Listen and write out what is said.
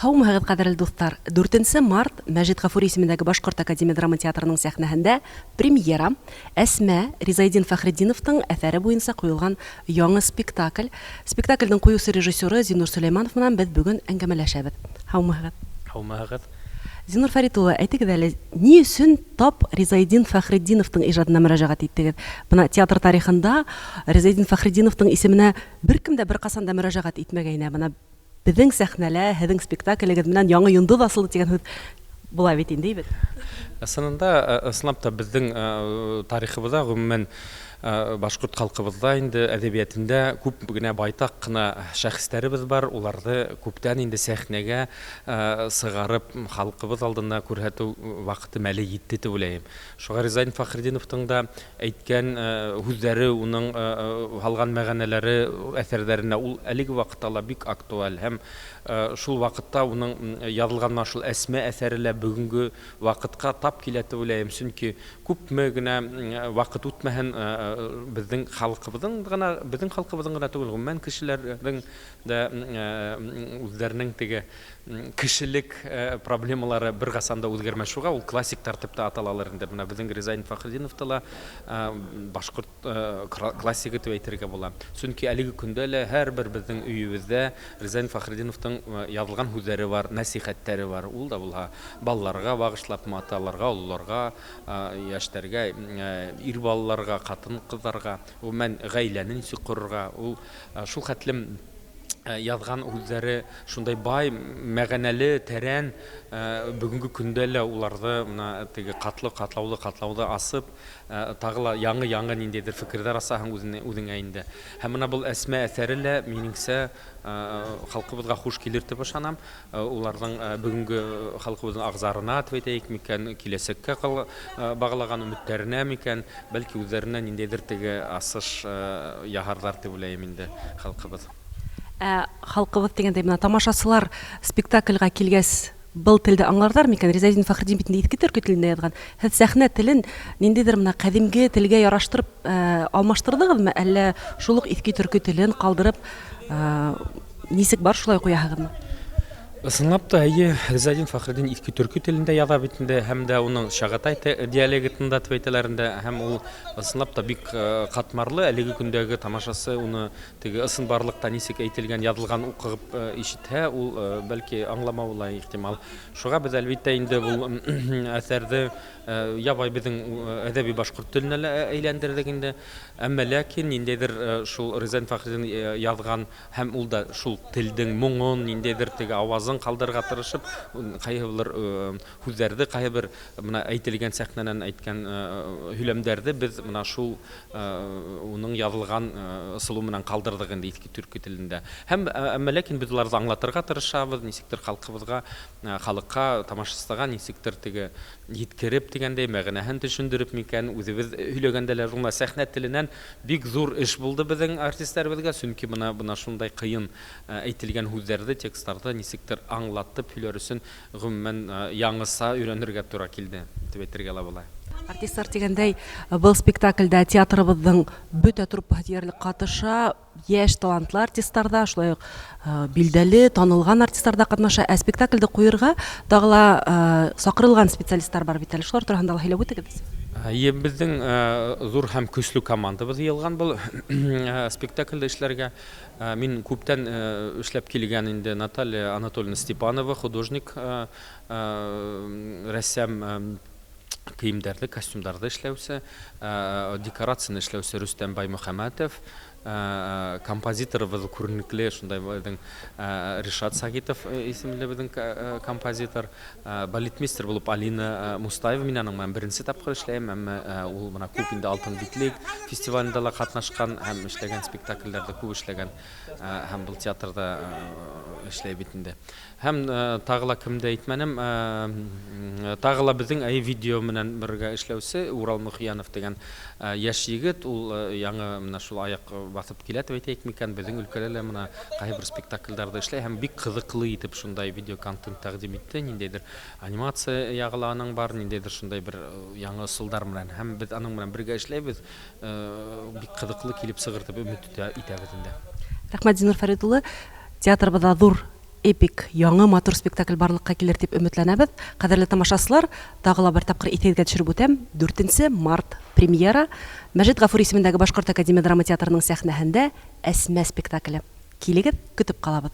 Һаумыһығыҙ, ҡәҙерле дуҫтар! 4 март Мәжит Ғафури исемендәге Башҡорт академия драма театрының сәхнәһендә премьера: «Әсмә», Ризаэддин Фәхретдиновтың әҫәре буйынса ҡуйылған яңы спектакль. Спектаклдең ҡуйыусы режиссеры Зиннур Сөләйманов менән беҙ бөгөн әңгәмәләшәбеҙ. Һаумыһығыҙ! Һаумыһығыҙ! Зиннур Фәрит улы, әйтегеҙ әле, ни өсөн тап Ризаэддин Фәхретдиновтың ижадына мөрәжәғәт иттегеҙ? Бына театр тарихында Ризаэддин Фәхретдиновтың исеменә бер кем дә бер ҡасан да мөрәжәғәт итмәгәйне. Бына беҙҙең сәхнәлә һеҙҙең спектаклегеҙ менән яңы йондоҙ асылды тигән һүҙ була бит инде, бит? Ысынында, ысынлап та, беҙҙең тарихыбыҙҙа, ғөмүмән, башҡорт халҡыбыҙҙа инде әҙәбиәтендә күп генә, байтаҡ ҡына шәхестәребеҙ бар, уларҙы күптән инде сәхнәгә сығарып, халҡыбыҙ алдына күрһәтеү ваҡыты, мәле етте тип уйлайым. Шуға Ризаэддин Фәхретдиновтың да әйткән һүҙҙәре, уның һалған мәғәнәләре әҫәрҙәренә ул әлеге ваҡытта ла бик актуаль, һәм шул ваҡытта уның яҙылған мына шул «Әсмә» әҫәре лә бөгөнгө ваҡытҡа тап килә тип уйлайым, сөнки күпме генә ваҡыт үтмәһен, беҙҙең халҡыбыҙҙың ғына түгел, ғөмүмән, кешеләрҙең дә үҙҙәренең теге кешелек проблемалары бер ҡасан да үҙгәрмәҫ. Шуға ул классиктар тип тә аталалыр инде. Бына беҙҙең Ризаэддин Фәхретдиновты ла башҡорт классигы тип әйтергә була, сөнки әлеге көндә лә һәр бер беҙҙең өйөбөҙҙә Ризаэддин Фәхретдиновтың яҙылған һүҙҙәре бар, нәсихәттәре бар. Ул да булһа балаларға бағышлапмы, аталарға, ололарға, йәштәргә, ир балаларға, ҡатын ҡыҙҙарға, ғөмүмән, ғаиләне нисек ҡорорға, ул шул хәтлем яҙған һүҙҙәре шундай бай мәғәнәле, тәрән. Бөгөнгө көндә лә уларҙы бына теге ҡатлы ҡатлаулы ҡатлауҙы асып, тағы ла яңы яңы ниндәйҙер фекерҙәр асаһың үҙеңә инде. Һәм бына был «Әсмә» әҫәре лә, минеңсә, халҡыбыҙға хуш килер тип ышанам. Уларҙың бөгөнгө халҡыбыҙҙың ағзарына тип әйтәйек микән, киләсәккә бағлаған өмөттәренә микән, бәлки, үҙҙәренә ниндәйҙер теге асыш яһарҙар тип уйлайым инде халҡыбыҙ. Ә халҡыбыҙ тигәндәй, бына тамашасылар спектаклгә килгәс был телде аңларҙар микән? Ризаэддин Фәхретдин бит инде иҫке төркө телендә яҙған. Һеҙ сәхнә телен ниндәйҙер бына ҡәҙимге телгә яраштырып алмаштырҙығыҙмы, әллә шул уҡ иҫке төркө телен ҡалдырып, нисек бар шулай ҡуяһығыҙмы? Ысынлап та, эйе, Ризаэддин Фәхретдин иҫке төркө телендә яҙа бит инде, һәм дә уның Чагатай диалектында тип әйтәләр инде, һәм ул ысынлап та бик ҡатмарлы. Әлеге көндәге тамашасы уны теге ысынбарлыҡта нисек әйтелгән, яҙылған уҡып ишетһә, ул бәлки аңламауы ла ихтимал. Шуға беҙ, әлбиттә инде, был әҫәрҙе ябай беҙҙең әҙәби башҡорт теленә лә әйләндерҙек инде, әммә ләкин ниндәйҙер шул Ризаэддин Фәхретдин яҙған һәм ул да шул телдең моңон, ниндәйҙер теге ауазын ҡалдырырға тырышып, ҡайһы бер һүҙҙәрҙе, ҡайһы бер бына әйтелгән, сәхнәнән әйткән һөйләмдәрҙе беҙ бына шул уның яҙылған ысулы менән ҡалдырҙыҡ инде иҫке төркө телендә. Һәм әммә ләкин беҙ уларҙы аңлатырға тырышабыҙ, нисектер халҡыбыҙға, халыҡҡа, тамашасыға нисектер теге еткереп тигәндәй, мәғәнәһен төшөндөрөп микән, үҙебеҙ һөйләгәндә лә бына сәхнә теленән бик ҙур эш булды беҙҙең артистәребеҙгә, сөнки бына шундай ҡыйын әйтелгән һүҙҙәрҙе, тексттарҙы нисектер аңлатып һөйләр өсөн, ғөмүмән, яңыса өйрәнергә тура килде тип әйтергә лә була. Артисттар тигәндәй, был спектаклдә театрыбыҙҙың бөтә труппаһы тиерлек ҡатнаша, йәш талантлы артисттар ҙа, шулай уҡ билдәле, танылған артисттар ҙа ҡатнаша. Ә спектаклде ҡуйырға тағы ла саҡырылған специалисттар бар бит әле, шулар тураһында ла һөйләп үтегеҙ. Эйе, беҙҙең ҙур һәм көслө командабыҙ йыйылған был спектаклде эшләргә. Мин күптән эшләп килгән инде Наталья Анатольевна Степанова, художник, рәссам, кейемдәрҙе, костюмдарҙы эшләүсе, декорацияны эшләүсе Рөстәм Баймөхәмәтов, композиторыбыҙ күренекле шундай беҙҙең Ришат Сагитов исемле беҙҙең композитор, балетмейстер булып Алина Мустаева. Мин аның менән беренсе тапҡыр эшләйем, әммә ул бына күп инде «Алтын битлек» фестивалендә лә ҡатнашҡан һәм эшләгән, спектаклдәрҙе күп эшләгән, һәм был театрҙа эшләй бит инде. Һәм тағы ла кемде әйтмәнем, тағы ла беҙҙең әй видео менән бергә эшләүсе Урал Мөхиянов тигән йәш егет, ул яңы менә шул аяҡ баҫып килә тип әйтәйек микән, беҙҙең өлкәлә лә бына ҡайһы бер спектаклдәрҙе эшләй һәм бик ҡыҙыҡлы итеп шундай видео контент тәҡдим итте, ниндәйҙер анимация яғы ла аның бар, ниндәйҙер шундай бер яңы ысулдар менән, һәм беҙ аның менән бергә эшләйбеҙ, бик ҡыҙыҡлы килеп сығыр тип өмөт итәбеҙ инде. Рәхмәт, Зиннур Фәрит улы. Театрыбыҙҙа ҙур Эпик, яңы матур спектакль барлыҡҡа килер тип өмөтләнәбеҙ. Ҡәҙерле тамашасылар, тағы ла бер тапҡыр иҫегеҙгә төшөрөп үтәм. 4 март премьера Мәжит Ғафури исемендәге Башҡорт академия драма театрының сәхнәһендә Әсмә спектакле. Килегеҙ, көтөп ҡалабыҙ.